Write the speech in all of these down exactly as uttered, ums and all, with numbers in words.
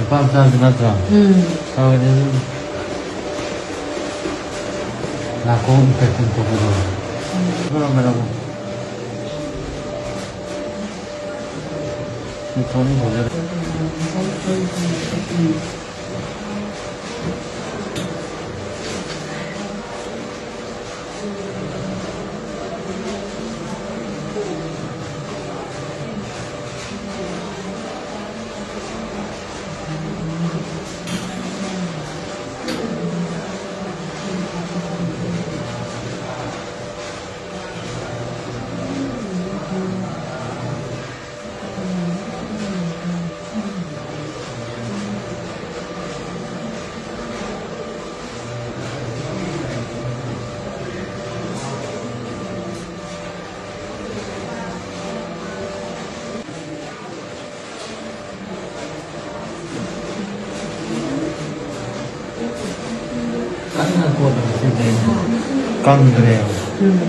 ꯄꯥꯝ ꯆꯥꯕꯗꯨ ꯅꯠꯇ꯭ꯔꯣ? ꯎꯝ꯫ ꯇꯧꯔꯗꯤ ꯑꯗꯨꯝ ꯅꯥꯀꯣꯡ infection ꯊꯣꯛꯄꯗꯣ꯫ ꯎꯝ꯫ ꯀꯔꯝꯕꯅꯣ? ꯁꯤ ꯊꯣꯛꯅꯤꯡ ꯊꯣꯛꯅꯤꯡ꯫ ꯎꯝ꯫ ꯀꯟꯅ ꯀꯣꯠꯂꯒ ꯁꯤꯖꯤꯟꯅꯩ꯫ ꯀꯪꯗ꯭ꯔꯦꯕ꯫ ꯎꯝ꯫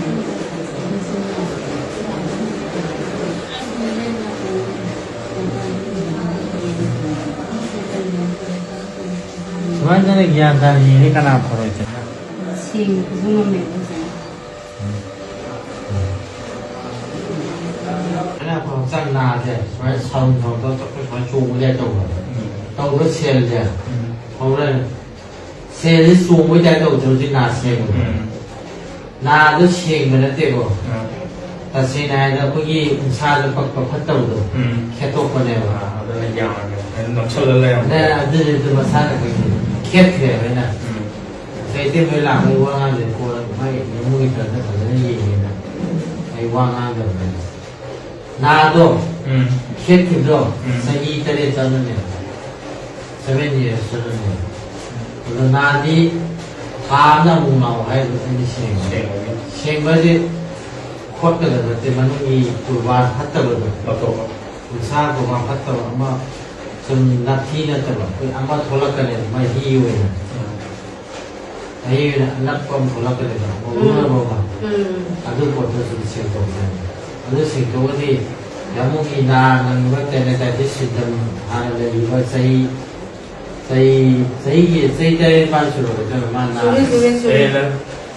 ꯁꯨꯃꯥꯏꯅ ꯒ꯭ꯌꯥꯟ ꯇꯥꯅ ꯌꯦꯡꯉꯗꯤ ꯀꯅꯥ ꯐꯔꯣꯏꯗꯣꯏꯅꯣ? ꯁꯦꯡꯕꯁꯨ ꯉꯝꯃꯦꯕ ꯐꯖꯅ꯫ ꯎꯝ꯫ ꯎꯝ꯫ ꯑꯩꯅ ꯑꯩꯈꯣꯏ ꯍꯛꯆꯥꯡ ꯅꯥꯁꯦ ꯁꯨꯃꯥꯏꯅ ꯁꯔꯨ ꯁꯔꯨꯗ ꯑꯩꯈꯣꯏ ꯁꯨꯃꯥꯏꯅ ꯆꯣꯡꯕ ꯌꯥꯏ ꯇꯧꯕ꯫ ꯎꯝ꯫ ꯇꯧꯕ ꯁꯦꯜꯁꯦ꯫ ꯎꯝ꯫ ꯍꯧꯔꯦ꯫ ꯁꯦꯜꯁꯦ ꯆꯣꯡꯕꯩ ꯇꯥꯏꯞ ꯇꯧꯗ꯭ꯔꯣ ꯍꯧꯖꯤꯛ ꯅꯥ ꯁꯦꯡꯕꯗꯣ? ꯎꯝ꯫ ꯅꯥꯗꯣ ꯁꯦꯡꯕ ꯅꯠꯇꯦꯀꯣ꯫ ꯎꯝ꯫ ꯇꯁꯦꯡꯅ ꯍꯥꯏꯔꯕꯗ ꯑꯩꯈꯣꯏꯒꯤ ꯎꯟꯁꯥꯗ ꯄꯛꯄ ꯐꯠꯇꯕꯗꯣ ꯎꯝ꯫ ꯈꯦꯠꯇꯣꯛꯄꯅꯦꯕ꯫ ꯑꯥ, ꯑꯗꯨꯅ ꯌꯥꯝꯃꯦ꯫ ꯑꯗꯨ ꯅꯞꯁꯜꯂ ꯂꯩꯔꯝꯃꯦ꯫ ꯑꯗ ꯑꯗꯨꯗꯤ ꯑꯗꯨ ꯃꯁꯥꯅ ꯑꯩꯈꯣꯏꯒꯤ ꯈꯦꯠꯈ꯭ꯔꯦꯕ ꯑꯩꯅ꯫ ꯎꯝ꯫ ꯉꯁꯥꯏ ꯏꯇꯩꯃ ꯍꯣꯏ ꯂꯥꯛꯄꯒꯤ ꯋꯥ ꯉꯥꯡꯗ꯭ꯔꯦ, ꯀꯣꯟꯅ ꯃꯥꯏ ꯌꯨꯝꯕꯨꯒꯤ ꯇꯧꯔꯒ ꯐꯖꯅ ꯌꯦꯡꯉꯦꯅ ꯑꯩ ꯋꯥ ꯉꯥꯡꯗꯕꯅꯦ꯫ ꯅꯥꯗꯣ ꯎꯝ꯫ ꯈꯦꯠꯈꯤꯕꯗꯣ ꯎꯝ꯫ ꯆꯍꯤ ꯇꯔꯦꯠ ꯆꯪꯉꯅꯦꯕ꯫ Seven years ꯆꯪꯉꯅꯦꯕ꯫ ꯑꯗꯣ ꯅꯥꯗꯤ ꯊꯥ ꯑꯃꯗ ꯑꯃꯨꯛ ꯂꯥꯛꯑꯣ ꯍꯥꯏꯗꯣ ꯑꯩꯅ ꯁꯦꯡꯕ꯫ ꯁꯦꯡꯕꯒꯤ꯫ ꯁꯦꯡꯕꯁꯦ ꯈꯣꯠꯀꯗꯕ ꯅꯠꯇꯦ, ꯃꯅꯨꯡꯒꯤ ꯀꯨꯔꯕꯥꯟ ꯐꯠꯇꯕꯗꯣ꯫ ꯂꯧꯊꯣꯛꯄ꯫ ꯎꯟꯁꯥ ꯀꯨꯔꯕꯥꯟ ꯐꯠꯇꯕ ꯑꯃ ꯁꯨꯝ ꯅꯥꯄꯤ ꯅꯠꯇꯕ ꯑꯩꯈꯣꯏ ꯑꯃ ꯊꯣꯛꯂꯛꯀꯅꯦꯕ ꯃꯍꯤ ꯑꯣꯏꯅ꯫ ꯎꯝ꯫ ꯑꯩꯅ ꯑꯅꯞꯄ ꯑꯃ ꯊꯣꯛꯂꯛꯀꯅꯦꯕ, ꯎꯝ꯫ ꯃꯒꯨꯟ ꯑꯃ꯫ ꯎꯝ꯫ ꯑꯗꯨ ꯄꯣꯠꯇꯨ ꯁꯨꯝ ꯁꯦꯡꯗꯣꯛꯄꯅꯤ꯫ ꯑꯗꯨ ꯁꯦꯡꯗꯣꯛꯑꯗꯤ ꯌꯥꯝꯕꯨꯡꯒꯤ ꯅꯥ ꯅꯪꯕ tendinitis symptom ꯍꯥꯟꯅ ꯂꯩꯔꯤꯕ ꯆꯍꯤ ꯆꯍꯤ ꯆꯍꯤꯒꯤ ꯆꯍꯤ ꯇꯔꯦꯠ ꯅꯤꯄꯥꯟ ꯁꯨꯔꯕ ꯃꯇꯨꯡꯗ ꯃꯥ ꯅꯥ ꯁꯨꯔꯦ, ꯁꯨꯔꯦ, ꯁꯨꯔꯦ꯫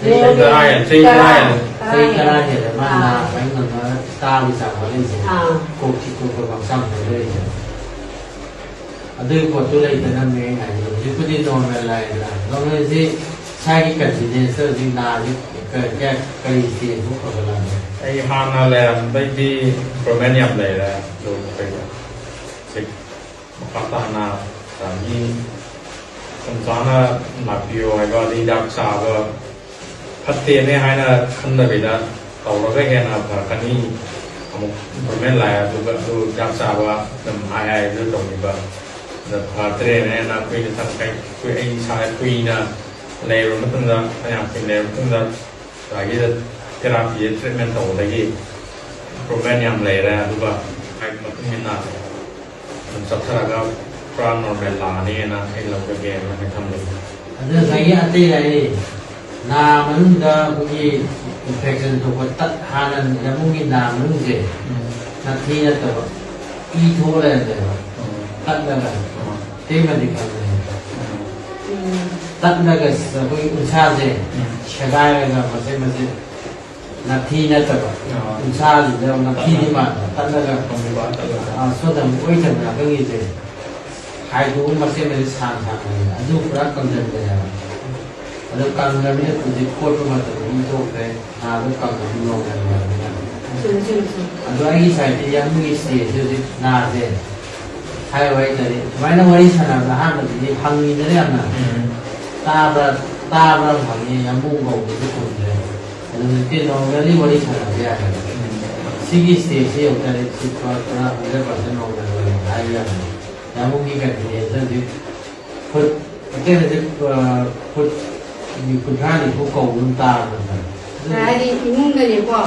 ꯆꯍꯤ ꯇꯔꯥ ꯍꯦꯜꯂꯦ, ꯆꯍꯤ ꯇꯔꯥ ꯍꯦꯜꯂꯦ꯫ ꯆꯍꯤ ꯇꯔꯥ ꯍꯦꯜꯂꯦ ꯃꯥ ꯑꯥ꯫ ꯅꯥꯕ ꯉꯝꯕ ꯁ꯭ꯇꯥꯔꯒꯤ ꯆꯥꯡ ꯋꯥꯠꯂꯤꯁꯦ꯫ ꯑꯥ꯫ ꯀꯣꯛ ꯆꯤꯛꯄ ꯈꯣꯠꯄ ꯍꯛꯆꯥꯡ ꯁꯣꯟꯊꯔꯛꯏꯁꯦ꯫ ꯑꯗꯨꯒꯤ ꯄꯣꯠꯇꯨ ꯂꯩꯇꯅꯕꯅꯦ ꯑꯩꯅ ꯍꯥꯏꯁꯦ꯫ ꯍꯧꯖꯤꯛꯄꯨꯗꯤ ꯅꯣꯔꯃꯦꯜ ꯂꯥꯛꯑꯦꯗꯅ꯫ ꯅꯣꯔꯃꯦꯜꯁꯤ ꯏꯁꯥꯒꯤ ꯀꯟꯐꯤꯗꯦꯟꯁꯇ ꯍꯧꯖꯤꯛ ꯅꯥꯁꯤ ꯀ-, ꯀꯌꯥ, ꯀꯔꯤ ꯁ꯭ꯇꯦꯖꯐꯥꯎ ꯐꯒꯠꯂꯛꯑꯒꯦ? ꯑꯩ ꯍꯥꯟꯅ ꯂꯩꯔꯝꯕꯩꯗꯤ ꯏꯝꯄ꯭ꯔꯨꯚꯃꯦꯟ ꯌꯥꯝ ꯂꯩꯔꯦ꯫ ꯑꯗꯨ ꯀꯩꯅꯣ, ꯍꯧꯖꯤꯛ ꯃꯈꯥ ꯇꯥꯅ ꯉꯁꯥꯏꯒꯤ ꯃꯇꯝ ꯆꯥꯅ ꯂꯥꯛꯄꯤꯌꯣ ꯍꯥꯏꯕ, ꯑꯗꯩ ꯍꯤꯗꯥꯛ ꯆꯥꯕ ꯐꯠꯇꯦꯅꯦ ꯍꯥꯏꯅ ꯈꯟꯗꯕꯤꯗ ꯇꯧꯔꯒ ꯍꯦꯟꯅ ꯐꯔꯛꯀꯅꯤ꯫ ꯑꯃꯨꯛ ꯏꯝꯄ꯭ꯔꯨꯚꯃꯦꯟ ꯂꯥꯛꯑꯦ, ꯑꯗꯨꯒ ꯑꯗꯨ ꯍꯤꯗꯥꯛ ꯆꯥꯕ ꯑꯗꯨꯝ ꯍꯥꯏ ꯍꯥꯏ ꯑꯗꯨ ꯇꯧꯈꯤꯕ꯫ ꯑꯗ ꯐꯠꯇ꯭ꯔꯦꯅ ꯍꯦꯟꯅ ꯑꯩꯈꯣꯏꯅ ꯊꯛ-, ꯑꯩꯈꯣꯏ, ꯑꯩ ꯏꯁꯥ ꯀꯨꯏꯅ ꯂꯩꯔꯕ ꯃꯇꯨꯡꯗ, ꯐꯅꯌꯥꯝ ꯀꯨꯏꯅ ꯂꯩꯔꯕ ꯃꯇꯨꯡꯗ ꯉꯁꯥꯏꯒꯤ ꯊꯦꯔꯥꯄꯤꯁꯦ, ꯇ꯭ꯔꯤꯠꯃꯦꯟ ꯇꯧꯕꯗꯒꯤ ꯏꯝꯄ꯭ꯔꯨꯚꯃꯦꯟ ꯌꯥꯝ ꯂꯩꯔꯦ꯫ ꯑꯗꯨꯒ ꯍꯥꯏꯗꯤ ꯃꯇꯨꯡ ꯏꯟꯅ ꯑꯗꯨꯝ ꯆꯠꯊꯔꯒ ꯄꯨꯔꯥ ꯅꯣꯔꯃꯦꯜ ꯂꯥꯛꯑꯅꯤꯅ ꯑꯩ ꯂꯧꯖꯒꯦꯅ ꯊꯝꯖꯒꯦ꯫ ꯑꯗꯨ ꯉꯁꯥꯏꯒꯤ ꯑꯇꯩ ꯍꯥꯏꯔꯤ, ꯅꯥ ꯃꯅꯨꯡꯗ ꯑꯩꯈꯣꯏꯒꯤ ꯏꯟꯐꯦꯛꯁꯟ ꯊꯣꯛꯄ ꯇꯠ-, ꯍꯥꯟꯅ ꯌꯥꯃꯨꯡꯒꯤ ꯅꯥ ꯃꯅꯨꯡꯁꯦ ꯎꯝ꯫ ꯅꯥꯊꯤ ꯅꯠꯇꯕ ꯏ ꯊꯣꯛꯑ ꯂꯩꯔꯝꯃꯦꯕ꯫ ꯎꯝ꯫ ꯇꯠꯂꯒ꯫ ꯎꯝ꯫ ꯇꯦꯟꯕꯗꯤ ꯈꯪꯉꯦ꯫ ꯎꯝ꯫ ꯇꯠꯂꯒ ꯑꯩꯈꯣꯏꯒꯤ ꯎꯟꯁꯥꯁꯦ ꯎꯝ꯫ ꯁꯦꯒꯥꯏꯔꯒ ꯃꯆꯦꯠ ꯃꯆꯦꯠ ꯅꯥꯊꯤ ꯅꯠꯇꯕ꯫ ꯑꯥ꯫ ꯎꯟꯁꯥꯁꯤꯗ ꯅꯥꯊꯤꯗꯤ ꯃꯥꯟꯕ, ꯇꯠꯂꯒ꯫ ꯇꯠꯂꯒ꯫ ꯑꯥ, ꯁꯣꯝꯗ ꯑꯃꯨꯛ ꯑꯣꯏꯊꯪꯅ ꯑꯩꯈꯣꯏꯒꯤꯁꯦ ꯍꯥꯏꯗꯣꯛꯑ ꯃꯆꯦꯠ ꯃꯆꯦꯠ ꯁꯥꯡ ꯁꯥꯡ ꯂꯩꯌꯦ꯫ ꯑꯗꯨ ꯄꯨꯔꯥ ꯀꯪꯁꯤꯟꯕꯅꯦꯕ꯫ ꯑꯗꯨ ꯀꯪꯈ꯭ꯔꯕꯅꯤꯅ ꯍꯧꯖꯤꯛ ꯈꯣꯠꯄ ꯃꯇꯝꯗ ꯏ ꯊꯣꯛꯈ꯭ꯔꯦ, ꯅꯥꯗꯣ ꯀꯪꯈ꯭ꯔꯕꯅꯤꯅ ꯅꯣꯔꯃꯦꯜ ꯑꯣꯏꯔꯕꯅꯤꯅ꯫ ꯆꯨꯝꯃꯤ, ꯆꯨꯝꯃꯤ, ꯆꯨꯝꯃꯤ꯫ ꯑꯗꯣ ꯑꯩꯒꯤ ꯁꯥꯏꯠꯇ ꯌꯥꯝꯕꯨꯒꯤ ꯁ꯭ꯇꯦꯖꯁꯦ ꯍꯧꯖꯤꯛ ꯅꯥꯁꯦ ꯍꯥꯏꯕ ꯍꯥꯏꯇꯥꯔꯦ꯫ ꯁꯨꯃꯥꯏꯅ ꯋꯥꯔꯤ ꯁꯥꯟꯅꯕꯗ ꯑꯍꯥꯟꯕꯗꯗꯤ ꯍꯪꯉꯤꯗꯅ ꯌꯥꯝꯅ꯫ ꯎꯝ꯫ ꯇꯥꯕ꯭ꯔꯥ, ꯇꯥꯕ꯭ꯔꯥ ꯍꯪꯉꯤ, ꯌꯥꯝꯕꯨ ꯀꯧꯕꯁꯨ ꯈꯨꯝꯗ꯭ꯔꯦ꯫ ꯑꯗꯨ ꯍꯧꯖꯤꯛꯇꯤ ꯅꯣꯔꯃꯦꯜꯂꯤ ꯋꯥꯔꯤ ꯁꯥꯟꯅꯕ ꯌꯥꯔꯦ꯫ ꯎꯝ꯫ ꯁꯤꯒꯤ ꯁ꯭ꯇꯦꯖꯁꯤ ꯌꯧ ꯇꯥꯔꯗꯤ ꯁꯤ ꯄꯨꯔꯥ, ꯄꯨꯔꯥ ꯍꯟꯗ꯭ꯔꯦꯠ ꯄꯥꯔꯁꯦꯟ ꯅꯣꯔꯃꯦꯜ ꯑꯣꯏꯔꯦ ꯍꯥꯏꯕ ꯌꯥꯔꯦ꯫ ꯌꯥꯝꯕꯨꯒꯤ ꯀꯟꯐꯤꯗꯦꯟꯁꯇ ꯍꯧꯖꯤꯛ ꯐꯨꯠ, ꯍꯣꯇꯦꯜ ꯍꯧꯖꯤꯛ, ꯑ, ꯐꯨꯠ ꯀꯨꯟꯊ꯭ꯔꯥ ꯅꯤꯐꯨ ꯀꯧꯕ ꯑꯗꯨꯝ ꯇꯥꯔꯕ ꯅꯠꯇ꯭ꯔꯥ? ꯍꯥꯏꯗꯤ ꯏꯃꯨꯡꯗꯅꯦꯀꯣ,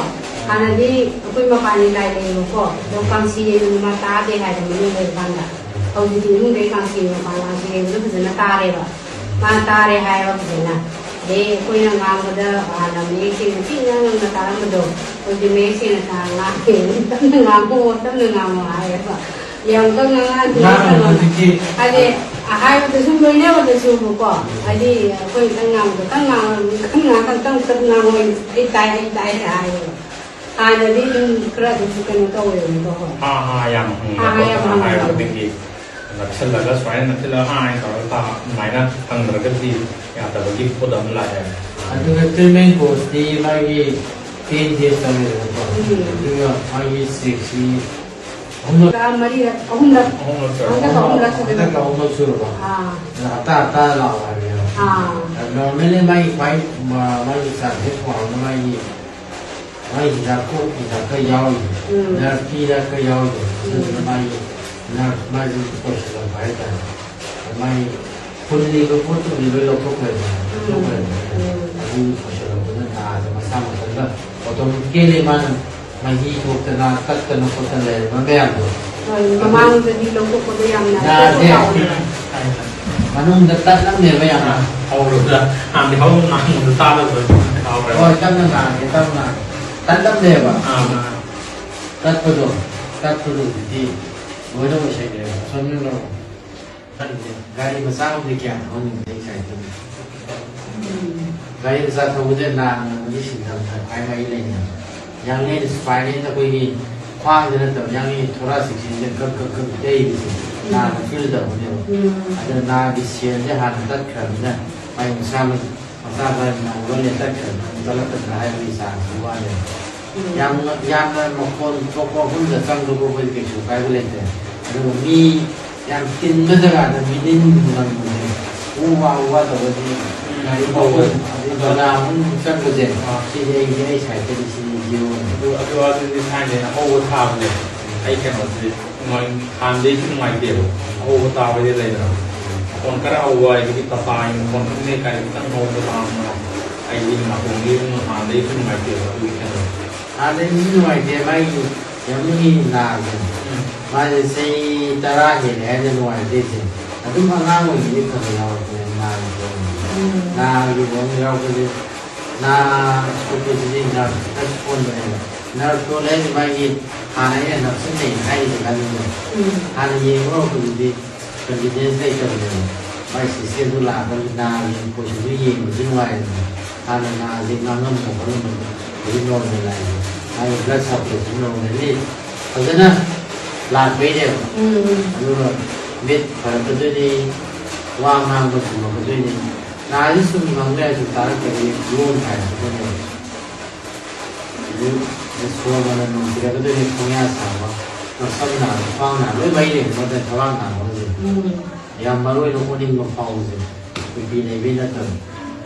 ꯍꯥꯟꯅꯗꯤ ꯑꯩꯈꯣꯏ ꯃꯄꯥꯟ ꯂꯩꯀꯥꯏ ꯂꯩꯌꯦꯕꯀꯣ, ꯑꯗꯣ ꯀꯥꯡꯁꯤ ꯌꯩꯕꯗꯨ ꯃꯥ ꯇꯥꯗꯦ ꯍꯥꯏꯕ ꯃꯅꯨꯡꯗ ꯂꯩꯕ ꯀꯥꯟꯗ꯫ ꯍꯧꯖꯤꯛꯇꯤ ꯏꯃꯨꯡꯗꯒꯤ ꯀꯥꯡꯁꯤ ꯃꯄꯥꯟ ꯀꯥꯡꯁꯤ ꯌꯩꯕꯗꯨ ꯐꯖꯅ ꯇꯥꯔꯦꯕ꯫ ꯃꯥ ꯇꯥꯔꯦ ꯍꯥꯏꯌꯦꯕ ꯐꯖꯅ꯫ ꯑꯗꯩ ꯑꯩꯈꯣꯏꯅ ꯉꯥꯡꯕꯗ ꯍꯥꯟꯅ ꯃꯌꯦꯛ ꯁꯦꯡꯅ ꯄꯤꯛꯅ ꯉꯥꯡꯅ ꯇꯥꯔꯝꯕꯗꯣ, ꯍꯧꯖꯤꯛꯇꯤ ꯃꯌꯦꯛ ꯁꯦꯡꯅ ꯇꯥ-, ꯉꯥꯡꯉꯦ꯫ "ꯇꯞꯅ ꯉꯥꯡꯉꯣ, ꯇꯞꯅ ꯉꯥꯡꯉꯣ" ꯍꯥꯏꯌꯦꯕ꯫ ꯌꯥꯝ ꯀꯟꯅ ꯉꯥꯡꯗꯦ, ꯉꯥꯡꯉꯣ ꯇꯞꯅ ꯉꯥꯡꯉꯣ꯫ ꯍꯧꯖꯤꯛꯇꯤ ꯍꯥꯏꯗꯤ ꯑꯍꯥꯏꯕꯗ ꯁꯨꯝ ꯂꯣꯏꯅꯕꯗꯁꯨꯕꯀꯣ, ꯍꯥꯏꯗꯤ ꯑꯩꯈꯣꯏ ꯈꯤꯇꯪ ꯉꯥꯡꯕꯗꯣ ꯈꯤꯇꯪ ꯉꯥꯡꯉ-, ꯈꯤꯇꯪ ꯉꯥꯡꯉ ꯈꯤꯇꯪ ꯈꯤꯇꯪ ꯉꯥꯡꯉꯣ, ꯑꯩ ꯇꯥꯏ, ꯑꯩ ꯇꯥꯏ ꯍꯥꯏꯌꯦꯕ꯫ ꯍꯥꯟꯅꯗꯤ ꯑꯗꯨꯝ ꯈꯔ ꯑꯗꯨꯝ ꯀꯩꯅꯣ ꯇꯧꯋꯦꯕꯀꯣ, ꯍꯣꯏ꯫ ꯍꯥ, ꯍꯥ, ꯌꯥꯝ ꯍꯪꯕ ꯍꯥ, ꯍꯥ, ꯌꯥꯝ ꯈꯣꯠꯄ ꯍꯪꯕ꯫ ꯍꯥꯏꯕꯗꯒꯤ ꯅꯛꯁꯜꯂꯒ ꯁꯨꯃꯥꯏꯅ ꯅꯛꯁꯤꯜꯂꯒ ꯍꯥ ꯍꯥꯏꯅ ꯇꯧꯔꯒ ꯇꯥ-, ꯑꯗꯨꯃꯥꯏꯅ ꯍꯪꯗ꯭ꯔꯒꯗꯤ ꯌꯥꯗꯕꯒꯤ ꯄꯣꯠ ꯑꯃ ꯂꯥꯛꯑꯦ꯫ ꯑꯗꯨꯒ ꯇ꯭ꯔꯤꯠꯃꯦꯟ ꯀꯣꯔꯁꯇꯤ ꯃꯥꯒꯤ ꯇꯦꯟ ꯗꯦꯖ ꯆꯪꯉꯦꯗꯅꯀꯣ꯫ ꯎꯝ꯫ ꯑꯗꯨꯒ ꯃꯥꯒꯤ ꯆꯦꯛꯁꯤ ꯑꯍꯨꯝꯂꯛ ꯄꯨꯔꯥ ꯃꯔꯤꯔꯛ, ꯑꯍꯨꯝꯂꯛ꯫ ꯑꯍꯨꯝꯂꯛ ꯆꯪꯉꯦ꯫ ꯍꯟꯗꯛꯀ ꯑꯍꯨꯝꯂꯛ ꯁꯨꯗꯣꯏꯕ꯫ ꯍꯟꯗꯛꯀ ꯑꯍꯨꯝꯂꯛ ꯁꯨꯔꯕ꯫ ꯑꯥ꯫ ꯑꯗ ꯍꯞꯇꯥ ꯍꯞꯇꯥꯗ ꯂꯥꯛꯑꯣ ꯍꯥꯏꯕꯅꯦꯕ꯫ ꯑꯥ꯫ ꯑꯗ ꯅꯣꯔꯃꯦꯜꯂꯤ ꯃꯥꯒꯤ ꯈ꯭ꯋꯥꯏ ꯃ-, ꯃꯥꯒꯤ ꯆꯥꯡꯁꯦ ꯈ꯭ꯋꯥꯡꯅ ꯃꯥꯒꯤ ꯃꯥꯏ ꯍꯤꯗꯥꯛ ꯀꯣꯛ ꯍꯤꯗꯥꯛꯀ ꯌꯥꯎꯔꯤ꯫ ꯎꯝ꯫ ꯅꯔꯚꯀꯤ ꯍꯤꯗꯥꯛꯀ ꯌꯥꯎꯔꯤ꯫ ꯑꯗꯨꯗꯨꯅ ꯎꯝ꯫ ꯃꯥꯒꯤ ꯅꯔꯚ ꯃꯥꯒꯤ ꯄꯣꯏꯁꯤꯜꯂꯛꯄ ꯍꯥꯏꯇꯥꯔꯦ꯫ ꯃꯥꯒꯤ ꯐꯨꯜꯂꯤꯕ ꯄꯣꯠꯇꯨꯗꯤ ꯂꯣꯏ ꯂꯧꯊꯣꯛꯈ꯭ꯔꯦꯗꯅ꯫ ꯎꯝ꯫ ꯂꯧꯊꯣꯛꯈ꯭ꯔꯦꯗꯅ꯫ ꯎꯝ꯫ ꯑꯗꯨ ꯄꯣꯏꯁꯤꯜꯂꯛꯄꯗ ꯅꯥꯗ ꯃꯁꯥ ꯃꯊꯟꯇ ꯑꯣꯇꯣꯃꯦꯇꯤꯀꯦꯜꯂꯤ ꯃꯥꯅ ꯃꯍꯤ ꯊꯣꯛꯇꯅ ꯇꯠꯇꯅ ꯈꯣꯠꯇꯅ ꯂꯩꯔꯝꯕ ꯃꯌꯥꯝꯗꯣ꯫ ꯍꯣꯏ, ꯑꯗꯨ ꯃꯃꯥꯡꯗꯗꯤ ꯂꯧꯊꯣꯛꯄꯗꯣ ꯌꯥꯝꯅ ꯅꯥꯁꯦ ꯀꯣꯛ ꯉꯥꯎꯗꯅ꯫ ꯃꯅꯨꯡꯗ ꯇꯠꯂꯝꯃꯦꯕ ꯌꯥꯝꯅ꯫ ꯑꯥ, ꯍꯧꯔꯕꯗ ꯍꯥꯟꯅꯗꯤ ꯍꯧ ꯉꯥꯡꯕꯗꯣ ꯇꯥꯗꯕꯗꯣ ꯀꯥꯎꯈ꯭ꯔꯦꯕ꯫ ꯍꯣꯏ, ꯇꯞꯅ ꯉꯥꯡꯉꯦ, ꯇꯞꯅ꯫ ꯇꯠꯂꯝꯃꯦꯕ꯫ ꯑꯥ, ꯑꯥ꯫ ꯇꯠꯄꯗꯣ, ꯇꯠꯄꯗꯣ ꯍꯧꯖꯤꯛꯇꯤ ꯂꯣꯏꯅ ꯑꯣꯏꯁꯟꯈ꯭ꯔꯦꯕ꯫ ꯑꯁꯣꯝꯗ ꯂꯧꯔꯣ꯫ ꯈꯪꯗꯦ, ꯒꯥꯔꯤ ꯃꯆꯥ ꯑꯃꯗꯤ ꯀꯌꯥ ꯊꯧꯍꯟꯅꯤꯡꯗꯦ ꯑꯩ ꯁꯥꯏꯠꯇꯗꯤ꯫ ꯎꯝ꯫ ꯒꯥꯔꯤ ꯃꯆꯥ ꯊꯧꯕꯁꯦ ꯅꯥ ꯉꯝꯃꯗꯤ ꯁꯤꯟꯊꯝ ꯊꯛ ꯍꯥꯏ ꯃꯔꯤ ꯂꯩꯅꯩ꯫ ꯌꯥꯡꯂꯦꯟ ꯁ꯭ꯄꯥꯏꯟ ꯑꯩꯈꯣꯏꯒꯤ ꯈ꯭ꯋꯥꯡꯗ ꯅꯠꯇꯕ, ꯌꯥꯡꯂꯦꯟ ꯊꯣꯔꯥꯁꯤꯛꯁꯤꯗ ꯀꯛ ꯀꯛ ꯀꯛ ꯌꯩꯕꯁꯦ ꯎꯝ꯫ ꯅꯥꯅ ꯐꯤꯜ ꯇꯧꯒꯅꯦꯕ꯫ ꯎꯝ꯫ ꯑꯗ ꯅꯥꯒꯤ ꯁꯦꯜꯁꯦ ꯍꯥꯟꯅ ꯇꯠꯈ꯭ꯔꯕꯅꯤꯅ ꯃꯥꯏ ꯃꯁꯥꯃꯛ ꯃꯁꯥ ꯈꯔ ꯅꯧꯕ ꯂꯦꯇꯛ ꯈꯔ ꯆꯠꯂꯛꯀꯗ꯭ꯔꯥ ꯍꯥꯏꯕꯒꯤ ꯆꯥꯡꯁꯤ ꯋꯥꯠꯂꯦ꯫ ꯎꯝ꯫ ꯌꯥꯝꯅ, ꯌꯥꯝꯅ ꯃꯈꯣꯟ ꯊꯣꯛꯄ ꯃꯐꯝꯗ ꯆꯪꯕ ꯈꯣꯠꯄꯗꯤ ꯀꯩꯁꯨ ꯀꯥꯏꯕ ꯂꯩꯇꯦ꯫ ꯑꯗꯨꯒ ꯃꯤ ꯌꯥꯝ ꯇꯤꯟꯕ ꯖꯒꯥꯗ ꯃꯤꯅꯤꯟ ꯍꯨꯟꯕꯁꯦ, ꯎ ꯋꯥ, ꯎ ꯋꯥ ꯇꯧꯕꯁꯤ ꯎꯝ꯫ ꯒꯥꯔꯤ ꯊꯧꯕ ꯑꯗꯩ ꯕꯖꯥꯔ ꯃꯅꯨꯡ ꯆꯪꯕꯁꯦ, ꯑꯥ꯫ ꯁꯤꯗꯤ ꯑꯩꯗꯤ ꯑꯩ ꯁꯥꯏꯠꯇꯗꯤ ꯁꯤꯗꯤ ꯖꯤꯔꯣꯅꯤ꯫ ꯑꯗꯨ, ꯑꯗꯨ, ꯑꯗꯨꯗꯤ ꯊꯥꯏꯅ ꯍꯧꯕ ꯊꯥꯕꯁꯦ ꯑꯩ ꯀꯩꯅꯣꯁꯦ ꯅꯨꯡꯉꯥꯏ-, ꯍꯥꯟꯅꯗꯩꯁꯨ ꯅꯨꯡꯉꯥꯏꯇꯦꯕ꯫ ꯑꯍꯧꯕ ꯇꯥꯕꯩꯗꯤ ꯂꯩꯗꯅ꯫ ꯃꯈꯣꯟ ꯈꯔ ꯍꯧꯕ ꯍꯥꯏꯗꯤ ꯇꯥꯇꯥꯒꯤ ꯃꯈꯣꯟ ꯈꯪꯗꯦ, ꯀꯔꯤ ꯈꯤꯇꯪ ꯍꯧꯕ ꯇꯥꯕꯅ ꯑꯩꯗꯤ ꯅꯥꯀꯣꯡꯗꯤ ꯑꯗꯨꯝ ꯍꯥꯟꯅꯗꯩꯁꯨ ꯅꯨꯡꯉꯥꯏꯇꯦꯕ ꯑꯗꯨꯒꯤ ꯀꯩꯅꯣ꯫ ꯍꯥꯟꯅꯗꯩꯁꯨ ꯅꯨꯡꯉꯥꯏꯇꯦ, ꯃꯥꯒꯤ ꯌꯥꯝꯅꯒꯤ ꯅꯥꯕꯁꯦ꯫ ꯎꯝ꯫ ꯃꯥꯁꯦ ꯆꯍꯤ ꯇꯔꯥ ꯍꯦꯜꯂꯦ ꯍꯥꯏꯅ ꯅꯨꯡꯉꯥꯏꯇꯦꯁꯦ꯫ ꯑꯗꯨꯝ ꯑꯉꯥꯡ ꯑꯣꯏꯔꯤꯉꯩꯗꯩ ꯈꯔ ꯈꯔ ꯌꯥꯎꯔꯛꯄꯅꯦ ꯅꯥꯒꯤꯕ꯫ ꯎꯝ꯫ ꯅꯥꯒꯤꯕ ꯑꯃ ꯌꯥꯎꯔꯛꯄꯁꯦ꯫ ꯅꯥ ꯁꯣꯛꯄꯁꯤꯗꯤ ꯅꯔꯚꯇ ꯁꯣꯟꯕꯅꯦꯕ꯫ ꯅꯔꯚ ꯁꯣꯜꯂꯦ ꯍꯥꯏꯁꯦ ꯃꯥꯒꯤ ꯍꯥꯟꯅ ꯑꯩꯅ ꯅꯞꯁꯤꯟꯅꯩ ꯍꯥꯏꯔꯤꯁꯦ ꯀꯥꯟꯗ ꯎꯝ꯫ ꯍꯥꯟꯅ ꯌꯦꯡꯕ ꯍꯧꯔꯛꯄꯗꯗꯤ ꯀꯟꯐꯤꯗꯦꯟꯁ ꯂꯩꯇꯕꯅꯦꯕ꯫ ꯃꯥꯏ ꯁꯤꯁꯇꯦꯝꯗꯨ ꯂꯥꯛꯑꯀꯥꯟꯗ ꯅꯥꯒꯤ ꯄꯣꯖꯤꯁꯟꯗꯨ ꯌꯦꯡꯕꯁꯨ ꯅꯨꯡꯉꯥꯏꯔꯦꯗꯅ꯫ ꯍꯥꯟꯅ ꯅꯥꯁꯦ ꯉꯥꯡꯉꯝꯕ ꯈꯣꯠꯂꯝꯕꯗꯣ ꯍꯧꯖꯤꯛ ꯅꯣꯔꯃꯦꯜ ꯂꯥꯛꯏꯁꯦ꯫ ꯃꯥꯒꯤ ꯕ꯭ꯂꯗ ꯁꯔꯀꯨꯂꯦꯁꯟ ꯅꯣꯔꯃꯦꯜꯂꯤ ꯐꯖꯅ ꯂꯥꯛꯄꯩꯅꯦꯕ꯫ ꯎꯝ꯫ ꯑꯗꯨꯒ ꯃꯤꯠ ꯐꯔꯛꯀꯗꯣꯏꯅꯤ, ꯋꯥ ꯉꯥꯡꯕ ꯆꯨꯝꯃꯛꯀꯗꯣꯏꯅꯤ꯫ ꯅꯥꯁꯦ ꯁꯨꯝ ꯉꯥꯡꯕ ꯌꯥꯏ, ꯁꯨꯝ ꯇꯥꯔꯛꯇ꯭ꯔꯗꯤ ꯂꯣꯟ ꯍꯥꯏꯔꯛꯀꯗꯣꯏꯅꯦꯕ꯫ ꯑꯗꯨ ꯁꯣꯔ ꯃꯅꯝ ꯅꯨꯡꯁꯤꯔꯛꯀꯗꯣꯏꯅꯤ, ꯈꯣꯡꯌꯥ ꯁꯥꯕ, ꯃꯁꯝ ꯅꯥꯕ, ꯈ꯭ꯋꯥꯡ ꯅꯥꯕ, ꯂꯣꯏ ꯃꯔꯤ ꯂꯩꯅꯕ ꯅꯠꯇ꯭ꯔ ꯊꯕꯥꯛ ꯅꯥꯕ ꯍꯧꯖꯤꯛ꯫ ꯎꯝ꯫ ꯌꯥꯝ ꯃꯔꯨ ꯑꯣꯏꯅ ꯑꯣꯅꯤꯡꯕ ꯐꯥꯎꯕꯁꯦ, ꯕꯤ ꯄꯤ ꯂꯩꯕꯩ ꯅꯠꯇꯕ,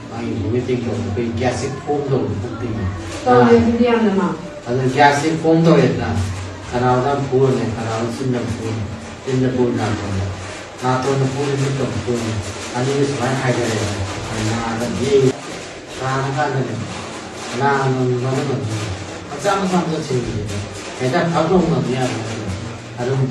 ꯃꯥꯒꯤ ꯚꯣꯃꯤꯇꯤꯡ ꯇꯧꯕ, ꯑꯩꯈꯣꯏ ꯒ꯭ꯌꯥꯁꯇ꯭ꯔꯤꯛ ꯐꯣꯝ ꯇꯧꯕ ꯄꯨꯛꯇꯒꯤ꯫ ꯇꯧꯋꯦ ꯑꯥ꯫ ꯑꯗꯨꯗꯤ ꯌꯥꯝꯅ ꯃꯥ꯫ ꯑꯗꯨ ꯒ꯭ꯌꯥꯁꯇ꯭ꯔꯤꯛ ꯐꯣꯝ ꯇꯧꯔꯦꯗꯅ, ꯈꯅꯥꯎꯗ ꯑꯃ ꯐꯨꯔꯅꯤ, ꯈꯅꯥꯎꯗ ꯆꯤꯟꯗ ꯑꯃ ꯐꯨꯔꯅꯤ, ꯆꯤꯟꯗ ꯐꯨꯔ ꯅꯥꯇꯣꯟꯗ, ꯅꯥꯇꯣꯟꯗ ꯐꯨꯔꯅꯤ, ꯃꯤꯠꯇ ꯑꯃ ꯐꯨꯔꯅꯤ, ꯑꯅꯤꯗꯨ ꯁꯨꯃꯥꯏꯅ ꯍꯥꯏꯒꯠꯂꯦꯗꯅ, ꯅꯥꯗ ꯌꯦ ꯀꯥꯟꯅ ꯀꯥꯟꯅꯅꯦ꯫ ꯅꯥ ꯉꯝꯕꯅ ꯉꯝꯕ꯫ ꯃꯆꯥ ꯃꯆꯥ ꯃꯆꯥ ꯁꯤꯡꯕꯁꯤꯗꯤ ꯍꯦꯛꯇ ꯐꯛ ꯂꯥꯎ ꯉꯝꯕ ꯌꯥꯕ ꯅꯠꯇꯦ꯫ ꯑꯗꯨꯝ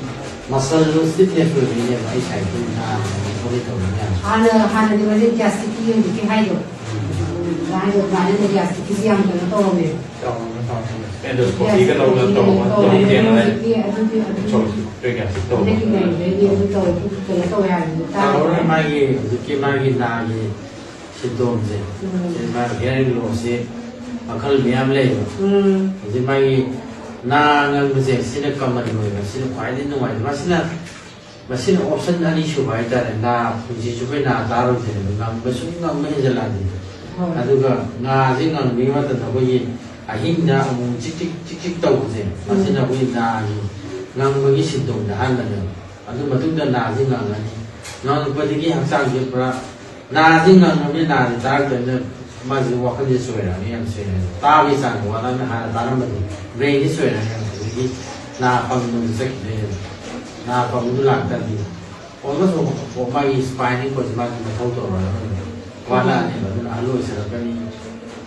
ꯃꯁꯜꯗꯨ ꯁ꯭ꯇꯤꯐꯅꯦꯁ ꯑꯣꯏꯕꯩꯅꯦꯕ ꯑꯩ ꯁꯥꯏꯠꯇꯨ ꯅꯥꯕ ꯈꯣꯠꯂꯤ ꯇꯧꯕ ꯃꯌꯥꯝꯁꯦ꯫ ꯍꯥꯟꯅ, ꯍꯥꯟꯅꯗꯤ ꯃꯁꯤ ꯒ꯭ꯌꯥꯁꯇ꯭ꯔꯤꯛꯀꯤ ꯍꯧꯖꯤꯛꯀꯤ ꯍꯥꯏꯗꯣ꯫ ꯎꯝ꯫ ꯑꯗꯨꯃꯥꯏꯅ, ꯑꯗꯨꯃꯥꯏꯅ ꯒ꯭ꯌꯥꯁꯇ꯭ꯔꯤꯛꯀꯤꯁꯤ ꯌꯥꯝ ꯀꯩꯅꯣ ꯇꯧꯔꯝꯃꯦꯕ꯫ ꯇꯧꯔꯝꯃꯦ, ꯇꯧꯔꯝꯃꯦ꯫ ꯑꯦꯟꯗꯣꯁꯀꯣꯄꯤꯒ ꯂꯧꯗꯅ ꯇꯧꯕ, ꯒ꯭ꯌꯥꯁꯇ꯭ꯔꯤꯛꯀꯤꯁꯤ ꯇꯧꯔꯝꯃꯦ꯫ ꯇꯧꯔꯝꯃꯦ꯫ ꯍꯧꯖꯤꯛꯇꯤ ꯑꯗꯨꯗꯤ, ꯑꯗꯨꯗꯤ ꯁꯣꯔ ꯁꯣꯔ ꯒ꯭ꯌꯥꯁꯇ꯭ꯔꯤꯛ ꯇꯧꯕ꯫ ꯍꯟꯗꯛꯀꯤ ꯂꯩꯕꯗꯩꯗꯤ ꯑꯗꯨ ꯇꯧꯋꯦ, ꯄꯨꯛ ꯀꯩꯅꯣ ꯇꯧꯋꯦ ꯍꯥꯏꯕꯗꯨ ꯇꯥꯔꯦ꯫ ꯇꯧꯔꯔꯣꯏ, ꯃꯥꯒꯤ ꯍꯧꯖꯤꯛꯀꯤ ꯃꯥꯒꯤ ꯅꯥꯒꯤ ꯁꯤꯝꯇꯣꯝꯁꯦ꯫ ꯎꯝ꯫ ꯁꯤ ꯃꯥꯒꯤ ꯍꯤꯌꯔꯤꯡ ꯂꯣꯁꯁꯤ ꯃꯈꯜ ꯃꯌꯥꯝ ꯂꯩꯌꯦꯕ꯫ ꯎꯝ꯫ ꯍꯧꯖꯤꯛ ꯃꯥꯒꯤ ꯅꯥ ꯉꯪꯕꯁꯦ ꯁꯤꯅ ꯀꯃꯟ ꯑꯣꯏꯕ, ꯁꯤꯅ ꯈ꯭ꯋꯥꯏꯗꯒꯤ ꯅꯨꯡꯉꯥꯏꯕ꯫ ꯃꯁꯤꯅ, ꯃꯁꯤꯅ ꯑꯣꯞꯁꯟ ꯑꯅꯤ ꯁꯨꯕ ꯍꯥꯏꯇꯥꯔꯦ꯫ ꯅꯥ ꯄꯨꯟꯁꯤ ꯆꯨꯞꯄꯩ ꯅꯥ ꯇꯥꯔꯣꯏꯗꯣꯏꯅꯦꯕ, ꯉꯪꯕ ꯁꯨꯝ ꯉꯪꯕ ꯍꯦꯟꯖꯜꯂꯛꯑꯗꯤ꯫ ꯍꯣꯏ꯫ ꯑꯗꯨꯒ ꯉꯥꯁꯦ ꯉꯪꯕꯒꯤ ꯃꯇꯝꯗ ꯑꯩꯈꯣꯏꯒꯤ ꯑꯍꯤꯡꯗ ꯑꯃꯨꯛ ꯆꯤꯛ ꯆꯤꯛ ꯆꯤꯛ ꯆꯤꯛ ꯇꯧꯕꯁꯦ, ꯎꯝ꯫ ꯃꯁꯤꯅ ꯑꯩꯈꯣꯏꯒꯤ ꯅꯥꯒꯤ ꯉꯪꯕꯒꯤ ꯁꯤꯝꯇꯣꯝꯁꯦ ꯑꯍꯥꯟꯕꯅꯦꯕ꯫ ꯑꯗꯨ ꯃꯇꯨꯡꯗ ꯅꯥꯁꯦ ꯉꯪꯉꯅꯤ꯫ ꯉꯪꯉꯛꯄꯗꯒꯤ ꯍꯛꯆꯥꯡꯁꯦ ꯄꯨꯔꯥ ꯅꯥꯁꯦ ꯉꯪꯉꯕꯅꯤꯅ ꯅꯥꯁꯦ ꯇꯥꯔꯛꯇꯕꯅꯤꯅ ꯃꯥꯁꯦ ꯋꯥꯈꯜꯁꯦ ꯆꯣꯏꯔꯛꯑꯅꯤ, ꯌꯥꯝ ꯆꯣꯏꯔꯛꯑꯅꯤ꯫ ꯇꯥꯕꯒꯤ ꯆꯥꯡꯗ ꯋꯥꯠꯂꯛꯑꯕꯅꯤꯅ ꯍꯥꯟꯅ ꯇꯥꯔꯝꯕꯗꯣ ꯕ꯭ꯔꯦꯟꯁꯦ ꯆꯣꯏꯔꯛꯑꯅꯤ꯫ ꯑꯗꯒꯤ ꯅꯥ ꯄꯪꯕꯗ ꯆꯠꯈꯤꯗꯣꯏꯅꯦꯕ꯫ ꯅꯥ ꯄꯪꯕꯗꯨ ꯂꯥꯛꯇꯕꯅꯤ꯫ ꯑꯣꯜꯃꯣꯁ ꯃꯥꯒꯤ ꯁ꯭ꯄꯥꯏꯟꯒꯤ ꯀꯣꯔꯁꯁꯦ ꯃꯥꯒꯤ ꯃꯊꯧ ꯇꯧꯔꯔꯣꯏ꯫ ꯋꯥꯠꯂꯛꯑꯅꯦꯕ꯫ ꯑꯗꯨꯅ ꯑꯍꯜ ꯑꯣꯏꯁꯜꯂꯛꯀꯅꯤ,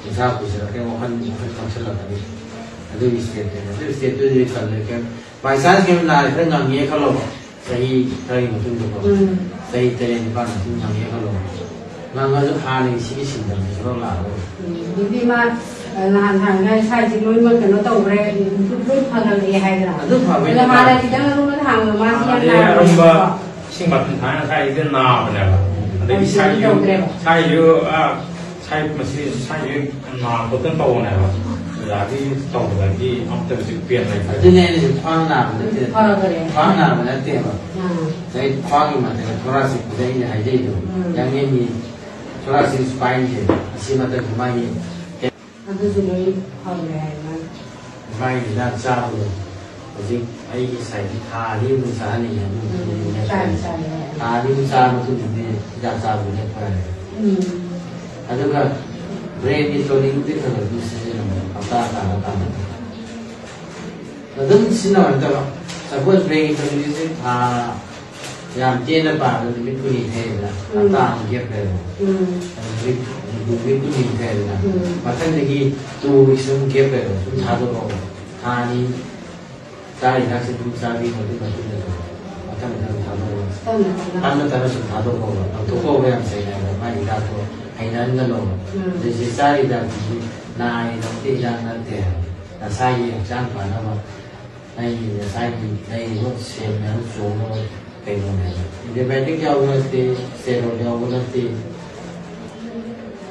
ꯅꯤꯁꯥ ꯄꯨꯁꯤꯜꯂꯛꯀꯅꯤ, ꯋꯥꯈꯜ, ꯋꯥꯈꯜ ꯆꯪꯁꯤꯜꯂꯛꯀꯅꯤ꯫ ꯑꯗꯨꯒꯤ ꯁ꯭ꯇꯦꯠꯇꯨꯅꯦ꯫ ꯑꯗꯨꯒꯤ ꯁ꯭ꯇꯦꯠꯇꯨꯗꯤ ꯀꯜꯂꯦ꯫ ꯀꯩꯝ, ꯕꯥꯏ ꯆꯥꯟꯁ ꯀꯩꯝ ꯅꯥꯔꯦ, ꯈꯔ ꯉꯪꯉꯦ ꯈꯜꯂꯣꯕ, ꯆꯍꯤ ꯈꯔꯒꯤ ꯃꯇꯨꯡꯗꯀꯣ, ꯎꯝ꯫ ꯆꯍꯤ ꯇꯔꯦꯠ ꯅꯤꯄꯥꯟ ꯃꯇꯨꯡ ꯉꯪꯉꯦ ꯈꯜꯂꯣꯕ, ꯉꯪꯉꯁꯨ ꯍꯥꯟꯅꯒꯤ ꯁꯤꯒꯤ ꯁꯤꯝꯇꯝꯁꯦ ꯁꯨꯡꯂꯥꯛ ꯂꯥꯛꯑꯔꯣꯏ꯫ ꯎꯝ, ꯑꯗꯨꯗꯤ ꯃꯥ, ꯑ, ꯅꯍꯥꯟ ꯊꯥꯡꯅ ꯁ꯭ꯋꯥꯏꯁꯦ ꯂꯣꯏꯅꯃꯛ ꯀꯩꯅꯣ ꯇꯧꯈ꯭ꯔꯦ, ꯏꯝꯄ꯭ꯔꯨꯞ ꯂꯣꯏ ꯐꯒꯠꯂꯛꯑꯦ ꯍꯥꯏꯗꯅ꯫ ꯑꯗꯨ ꯐꯕꯩ ꯑꯗꯣ ꯍꯥꯟꯅ ꯅꯠꯇꯕ꯫ ꯈꯤꯇꯪ ꯑꯔꯨꯝꯕꯗ ꯍꯥꯡꯕꯗ ꯃꯥꯁꯤ ꯌꯥꯝ ꯍꯥꯟꯅꯗꯤ ꯅꯥꯔꯝꯃꯦꯕꯀꯣ꯫ ꯑꯔꯨꯝꯕ ꯏꯁꯤꯡ ꯕꯥꯇꯤꯟ ꯊꯥꯅ ꯁ꯭ꯋꯥꯏꯁꯦ ꯅꯥꯕꯅꯦꯕ꯫ ꯑꯗꯒꯤ ꯁ꯭ꯋꯥꯏꯁꯨ ꯁ꯭ꯋꯥꯏꯁꯨ ꯑ, ꯁ꯭ꯋꯥꯏ ꯃꯁꯤ ꯁ꯭ꯋꯥꯏꯁꯦ ꯅꯥ ꯈꯣꯠꯇꯅ ꯇꯧꯕꯅꯦꯕ꯫ ꯑꯣꯖꯥꯒꯤ ꯇꯧꯕꯗꯒꯤ ꯑꯝꯇ ꯍꯧꯖꯤꯛ ꯄꯦꯟ ꯂꯩꯇ꯭ꯔꯦ꯫ ꯑꯗꯨꯅꯦ ꯑꯩꯅ ꯈ꯭ꯋꯥꯡ ꯅꯥꯕ ꯅꯠꯇꯦ꯫ ꯐꯈ꯭ꯔꯦ꯫ ꯈ꯭ꯋꯥꯡ ꯅꯥꯕ ꯅꯠꯇꯦꯕ꯫ ꯑꯥ꯫ ꯑꯩ ꯈ꯭ꯋꯥꯡꯒꯤ ꯃꯊꯛꯇ ꯊꯣꯔꯥꯁꯤꯛ ꯄꯨꯗꯩꯅ ꯍꯥꯏꯖꯩꯗꯣ꯫ ꯎꯝ꯫ ꯌꯥꯡꯂꯦꯟꯒꯤ ꯊꯣꯔꯥꯁꯤꯛ ꯁ꯭ꯄꯥꯏꯟꯁꯦ, ꯑꯁꯤ ꯃꯊꯛꯇ ꯃꯥꯒꯤ ꯑꯗꯨꯁꯨ ꯂꯣꯏ ꯐꯈ꯭ꯔꯦ ꯍꯥꯏ ꯃꯥꯅ꯫ ꯃꯥꯒꯤ ꯍꯤꯗꯥꯛ ꯆꯥꯕꯗꯣ ꯍꯧꯖꯤꯛ ꯑꯩꯒꯤ ꯁꯥꯏꯠꯀꯤ ꯊꯥ ꯑꯅꯤꯃꯨꯛ ꯆꯥꯍꯟꯅꯤꯡꯉꯦ꯫ ꯑꯗꯨ ꯎꯝ, ꯆꯥꯔꯦ, ꯆꯥꯔꯦ ꯍꯥꯏ꯫ ꯊꯥ ꯑꯅꯤꯃꯨꯛ ꯆꯥꯔ ꯃꯇꯨꯡꯗꯗꯤ ꯍꯤꯗꯥꯛ ꯆꯥꯕꯗꯨꯅ ꯐꯔꯦ꯫ ꯎꯝ꯫ ꯑꯗꯨꯒ ꯕ꯭ꯔꯦꯟꯒꯤ ꯇꯣꯅꯤꯛꯇꯤ ꯈꯔ ꯈꯔ ꯑꯗꯨꯝ ꯁꯤꯖꯤꯟꯅꯕ ꯍꯞꯇꯥ ꯇꯥꯔ ꯀꯥꯟꯗ꯫ ꯑꯗꯨꯝ ꯁꯤꯖꯤꯟꯅꯕ ꯅꯠꯇꯕ, ꯁꯄꯣꯁ ꯕ꯭ꯔꯦꯟꯒꯤ ꯇꯣꯅꯤꯛꯁꯦ ꯊꯥ ꯌꯥꯝ ꯇꯦꯟꯅ ꯄꯥꯕꯗ ꯅꯨꯃꯤꯠ ꯀꯨꯟꯅꯤ ꯊꯩꯗꯅ, ꯎꯝ꯫ ꯍꯞꯇꯥ ꯑꯃ ꯒꯦꯞ ꯂꯩꯔꯦ꯫ ꯎꯝ꯫ ꯑꯗꯨ ꯅꯨꯃꯤꯠ ꯅꯨꯃꯤꯠ ꯀꯨꯟꯅꯤ ꯊꯩꯗꯅ, ꯎꯝ꯫ ꯃꯊꯪꯗꯒꯤ ꯇꯨ ꯋꯤꯛꯁ ꯑꯗꯨꯝ ꯒꯦꯞ ꯂꯩꯔꯦ꯫ ꯁꯨꯝ ꯊꯥꯗꯣꯛꯑꯣ꯫ ꯊꯥ ꯑꯅꯤ ꯆꯥꯔꯤ ꯍꯤꯗꯥꯛꯁꯦ ꯑꯗꯨꯝ ꯆꯥꯕꯤꯌꯨ꯫ ꯑꯗꯨ ꯃꯇꯨꯡꯗ ꯃꯊꯪ ꯃꯊꯪ ꯊꯥꯗꯣꯛꯑꯣ꯫ ꯇꯞꯅ ꯇꯞꯅ꯫ ꯇꯞꯅ ꯇꯞꯅ ꯁꯨꯝ ꯊꯥꯗꯣꯛꯑꯣ꯫ ꯂꯧꯊꯣꯛꯄ ꯌꯥꯝ ꯁꯦꯡꯅ ꯍꯥꯏꯕ, ꯃꯥꯒꯤ ꯍꯤꯗꯥꯛꯇꯣ ꯍꯩꯅꯍꯟꯒꯅꯣ꯫ ꯎꯝ꯫ ꯑꯗꯩ ꯁꯤ ꯆꯥꯔꯤ ꯍꯤꯗꯥꯛꯇꯨꯗꯤ ꯅꯥꯔꯤꯗꯃꯛꯇ ꯍꯤꯗꯥꯛ ꯅꯠꯇꯦ ꯍꯥꯏꯕ꯫ ꯅꯁꯥꯒꯤ ꯍꯛꯆꯥꯡ ꯐꯅꯕ, ꯅꯪꯒꯤ ꯅꯁꯥꯒꯤ ꯂꯩꯔꯤꯕ ꯁꯦꯜ ꯃꯌꯥꯝ ꯆꯣꯡꯅꯕ ꯀꯩꯅꯣꯅꯦꯕ꯫ ꯑꯦꯟꯇꯤꯕꯥꯏꯑꯣꯇꯤꯛ ꯌꯥꯎꯕ ꯅꯠꯇꯦ, ꯁ꯭ꯇꯦꯔꯣꯏꯗ ꯌꯥꯎꯕ ꯅꯠꯇꯦ,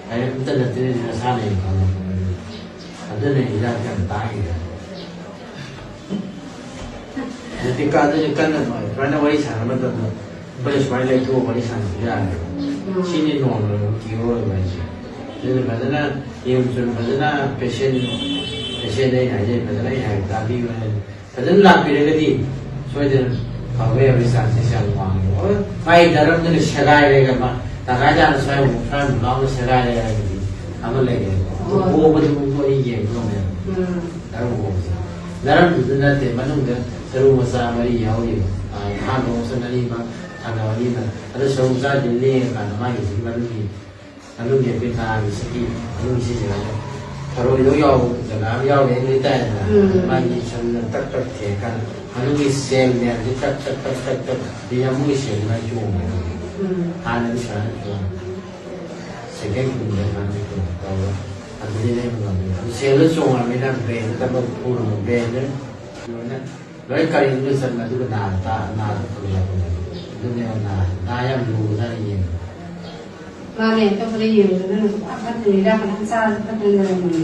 ꯀꯔꯤꯝꯇ ꯅꯠꯇꯦ, ꯅꯁꯥꯅ ꯍꯦꯟꯅ ꯈꯪꯉꯝꯃꯣꯏ꯫ ꯑꯗꯨꯅ ꯍꯤꯗꯥꯛ ꯌꯥꯝ ꯇꯥꯡꯉꯤꯗꯣ꯫ ꯍꯧꯖꯤꯛꯇꯤ ꯀꯥꯟꯗꯁꯨ ꯀꯟꯅ ꯅꯣꯏ꯫ ꯁꯨꯃꯥꯏꯅ ꯋꯥꯔꯤ ꯁꯥꯟꯅꯕ ꯃꯇꯝꯗ ꯑꯩꯈꯣꯏꯅ ꯁꯨꯃꯥꯏꯅ ꯂꯦꯞꯊꯣꯛꯑꯒ ꯋꯥꯔꯤ ꯁꯥꯟꯅꯕꯁꯨ ꯌꯥꯔꯦꯕ꯫ ꯎꯝ꯫ ꯁꯤꯅꯤ ꯅꯣꯔꯃꯦꯜ ꯑꯣꯏꯕ ꯀꯤꯌꯣꯔ ꯑꯣꯏꯕ ꯍꯥꯏꯁꯦ꯫ ꯑꯗꯨꯅ ꯐꯖꯅ ꯌꯦꯡ ꯆꯨꯝ ꯐꯖꯅ ꯄꯦꯁꯦꯟ, ꯄꯦꯁꯦꯟꯗ ꯑꯩꯅ ꯍꯥꯏꯖꯩ, ꯐꯖꯅ ꯑꯩꯅ ꯍꯥꯏꯕ ꯇꯥꯕꯤꯌꯨ ꯍꯥꯏꯅ ꯐꯖꯅ ꯂꯥꯛꯄꯤꯔꯒꯗꯤ ꯁꯣꯏꯗꯅ ꯐꯕ ꯌꯥꯕꯒꯤ ꯆꯥꯟꯁꯦꯁ ꯌꯥꯝ ꯋꯥꯡꯉꯦ꯫ ꯍꯣꯏ, ꯃꯥꯒꯤ ꯗꯔꯝꯗꯨꯅ ꯁꯦꯒꯥꯏꯔꯦꯒ ꯃꯥ ꯇꯪꯈꯥꯏ ꯇꯥꯅ ꯁ꯭ꯋꯥꯏ ꯑꯃꯨꯛ ꯁ꯭ꯋꯥꯏ ꯑꯃꯨꯛ ꯂꯥꯎꯅ ꯁꯦꯒꯥꯏꯔꯦ ꯍꯥꯏꯔꯒꯗꯤ ꯑꯃ ꯂꯩꯔꯦꯕ꯫ ꯑꯗꯨ ꯍꯣꯏ꯫ ꯄꯣꯕꯗꯨ ꯑꯩ ꯌꯦꯡꯕ ꯉꯝꯃꯦꯕ꯫ ꯎꯝ꯫ ꯗꯔꯝ ꯄꯣꯕꯁꯦ꯫ ꯗꯔꯝꯗꯨꯗ ꯅꯠꯇꯦ, ꯃꯅꯨꯡꯗ ꯁꯔꯨ ꯃꯆꯥ ꯃꯔꯤ ꯌꯥꯎꯔꯤꯕ꯫ ꯑ, ꯑꯍꯥꯟꯕ ꯑꯣꯞꯁꯟ ꯑꯅꯤꯃꯛ ꯊꯪꯅꯕ ꯑꯅꯤꯗ꯫ ꯑꯗꯨ ꯁꯔꯨ ꯃꯆꯥꯁꯤ ꯂꯦꯡꯉꯀꯥꯟꯗ ꯃꯥꯒꯤ ꯍꯧꯖꯤꯛꯀꯤ ꯃꯅꯨꯡꯒꯤ, ꯃꯅꯨꯡꯒꯤ ꯑꯩꯈꯣꯏ ꯊꯥꯒꯤ ꯁꯤꯒꯤ ꯃꯅꯨꯡ ꯁꯤꯖꯤꯟꯅꯔꯒ ꯊꯔꯣꯏꯗꯣ ꯌꯥꯎꯕ ꯖꯒꯥ ꯑꯃ ꯌꯥꯎꯔꯦ ꯂꯩꯇꯥꯏꯗꯅ꯫ ꯎꯝ꯫ ꯃꯥꯒꯤ ꯁꯔꯨꯗ ꯇꯛ ꯇꯛ ꯊꯦꯡꯉꯀꯥꯟꯗ ꯃꯅꯨꯡꯒꯤ ꯁꯦꯜ ꯃꯌꯥꯝꯁꯦ ꯇꯛ ꯇꯛ ꯇꯛ ꯇꯛ ꯇꯛ ꯌꯥꯝꯕꯨꯡꯒꯤ ꯁꯦꯜ ꯃꯥꯏ ꯆꯣꯡꯉꯦ꯫ ꯎꯝ꯫ ꯍꯥꯟꯅꯗꯤ ꯁꯨꯃꯥꯏꯅ ꯆꯣꯡꯉꯦ꯫ ꯁꯦꯀꯦꯟ ꯀꯨꯟꯗ ꯁꯨꯃꯥꯏꯅ ꯆꯣꯡꯉꯦ ꯇꯧꯔꯒ ꯑꯗꯨꯗꯤ ꯂꯦꯡꯕ ꯉꯝꯗꯦ꯫ ꯑꯗꯨ ꯁꯦꯜꯗ ꯆꯣꯡꯉꯕꯅꯤꯅ ꯕ꯭ꯔꯦꯟꯗ ꯇꯞꯅ ꯐꯨꯔꯕ ꯕ꯭ꯔꯦꯟꯗ ꯂꯣꯏꯅ ꯂꯣꯏ ꯀꯔꯦꯟꯗꯨ ꯆꯠꯂ ꯑꯗꯨꯒ ꯅꯥꯗ ꯇꯥ-, ꯅꯥꯗ ꯐꯒꯠꯂꯛꯄꯅꯦ꯫ ꯑꯗꯨꯅꯦꯕ ꯅꯥ ꯅꯥ ꯌꯥꯝ ꯂꯨꯕꯖꯥꯠꯅꯤ ꯌꯦꯡꯕ꯫ ꯃꯥꯅꯦ, ꯑꯇꯣꯞꯄꯗ ꯌꯦꯡꯕꯗꯅ ꯁꯨꯡꯐ ꯐꯠꯇ꯭ꯔꯤꯗ, ꯐꯅꯌꯥꯝ ꯆꯥꯔꯁꯨ ꯐꯠꯇ꯭ꯔꯦ ꯂꯩꯔꯝꯕꯅꯦ꯫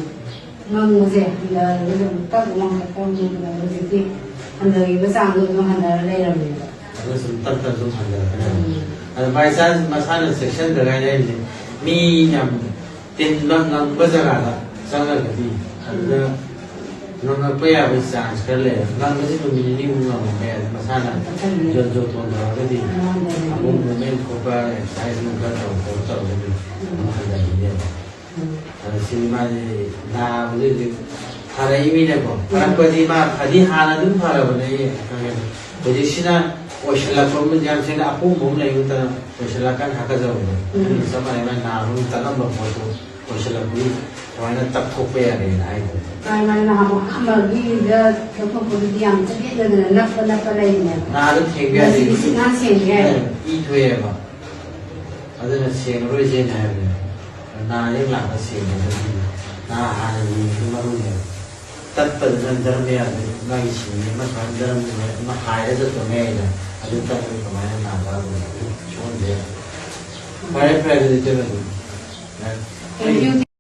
ꯉꯝꯕꯁꯦ ꯍꯟꯊꯔꯒ ꯑꯗꯨꯝ ꯇꯞ ꯉꯝꯕ ꯇꯞ ꯉꯝꯕ ꯍꯧꯖꯤꯛꯇꯤ ꯍꯟꯊꯈꯤꯕ ꯆꯥꯡꯗꯣ ꯑꯗꯨꯝ ꯍꯟꯊꯔ ꯂꯩꯔꯝꯃꯦꯕ꯫ ꯑꯗꯨ ꯁꯨꯝ ꯇꯞ ꯇꯞ ꯁꯨꯝ ꯍꯟꯊꯔꯛꯀꯅꯤ꯫ ꯎꯝ꯫ ꯑꯗꯣ by chance ꯃꯁꯥꯅ ꯆꯦꯛꯁꯤꯟꯗ꯭ꯔꯒ ꯍꯥꯏꯅ ꯃꯤ ꯌꯥꯝ ꯇꯤꯟꯕ ꯉꯪꯕ ꯖꯒꯥꯗ ꯆꯪꯉꯒꯗꯤ ꯑꯗꯨꯗ ꯎꯝ꯫ ꯉꯪꯉꯛꯄ ꯌꯥꯕꯒꯤ chance ꯈꯔ ꯂꯩꯌꯦ꯫ ꯉꯪꯕꯁꯤ ꯅꯨꯃꯤꯠ ꯅꯤꯅꯤ ꯍꯨꯝ ꯉꯪꯉꯛꯄ ꯌꯥꯏ꯫ ꯃꯁꯥꯅ ꯎꯝ꯫ ꯖꯣ ꯖꯣ ꯇꯣꯟ ꯇꯧꯔꯒꯗꯤ ꯎꯝ꯫ ꯑꯃꯨꯛ movement ꯊꯣꯛꯄ exercise ꯅꯨꯡ ꯈꯔ ꯇꯧ ꯈꯣꯠ ꯇꯧꯔꯒꯗꯤ ꯎꯝ꯫ ꯑꯃꯨꯛ ꯍꯟꯊꯈꯤꯅꯦꯕ꯫ ꯎꯝ꯫ ꯑꯗꯣ ꯁꯤꯗꯤ ꯃꯥꯗꯤ ꯅꯥꯕꯗꯤ ꯍꯧꯖꯤꯛ ꯐꯔꯛꯏꯃꯤꯅꯀꯣ꯫ ꯎꯝ꯫ ꯐꯔꯛꯄꯗꯤ ꯃꯥ ꯐꯗꯤ ꯍꯥꯟꯅ ꯑꯗꯨꯝ ꯐꯔꯕꯅꯦ ꯑꯩ ꯈꯪꯉꯦ꯫ ꯍꯧꯖꯤꯛꯁꯤꯅ ꯑꯣꯏꯁꯤꯜꯂꯛꯄ ꯑꯃ ꯌꯥꯝ ꯊꯤꯅ ꯑꯄꯣꯝꯕ ꯑꯃ ꯂꯩꯕ ꯃꯇꯝꯗ ꯑꯣꯏꯁꯤꯜꯂꯛꯀꯥꯟ ꯍꯥꯀꯠꯆꯕꯗꯣ꯫ ꯎꯝ꯫ ꯑꯗꯨꯅ ꯆꯞ ꯃꯥꯟꯅꯩ꯫ ꯃꯥꯏ ꯅꯥꯕ ꯑꯃ ꯇꯠꯂꯝꯕ ꯄꯣꯠꯇꯣ ꯑꯣꯏꯁꯤꯜꯂꯛꯄꯒꯤ ꯁꯨꯃꯥꯏꯅ ꯇꯞꯊꯣꯛꯄ ꯌꯥꯔꯦꯅ ꯍꯥꯏꯗꯣ꯫ ꯃꯥꯏ, ꯃꯥꯏ ꯅꯍꯥꯟꯃꯨꯛ ꯑꯍꯥꯟꯕꯒꯤꯗ ꯂꯧꯊꯣꯛꯄꯗꯨꯗꯤ ꯌꯥꯝ ꯆꯒꯦꯠꯅꯗꯅ ꯅꯞꯄ ꯅꯞꯄ ꯂꯩꯕꯅꯦꯕ꯫ ꯅꯥꯗꯣ ꯊꯦꯡꯕ ꯌꯥꯗꯦ꯫ ꯉꯁꯤꯗꯤ ꯁꯨꯡꯁꯦꯡ ꯁꯦꯡꯗꯦ ꯍꯥꯏ꯫ ꯏ ꯊꯣꯛꯑꯦꯕ꯫ ꯑꯗꯨꯅ ꯁꯦꯡꯉꯔꯣꯏꯁꯦꯅ ꯍꯥꯏꯕꯅꯦꯕ꯫ ꯅꯥ ꯍꯦꯛ ꯂꯥꯛꯄ ꯁꯦꯡꯒꯗꯕꯅꯤ꯫ ꯅꯥ ꯍꯥꯟꯅ ꯌꯦꯡꯕ ꯃꯔꯨꯅꯦꯕ꯫ ꯇꯠꯄꯗꯨꯅ ꯗꯔꯝ ꯌꯥꯗꯦ꯫ ꯃꯥꯒꯤ ꯁꯤꯡꯂꯤ ꯑꯃ ꯁꯨꯃꯥꯏꯅ ꯗꯔꯝ ꯑꯃ ꯍꯥꯏꯔꯒ ꯆꯠꯄ ꯃꯌꯥꯏꯗ꯫ ꯑꯗꯨ ꯇꯠꯄꯗꯨ ꯀꯃꯥꯏꯅ ꯅꯥꯕ? ꯑꯗꯨ ꯁꯣꯛꯍꯟꯕ ꯌꯥꯏ꯫ ꯐꯔꯦ, ꯐꯔꯦ, ꯑꯗꯨꯗꯤ ꯏꯇꯩꯃ ꯑꯗꯨꯝ꯫ Thank you꯫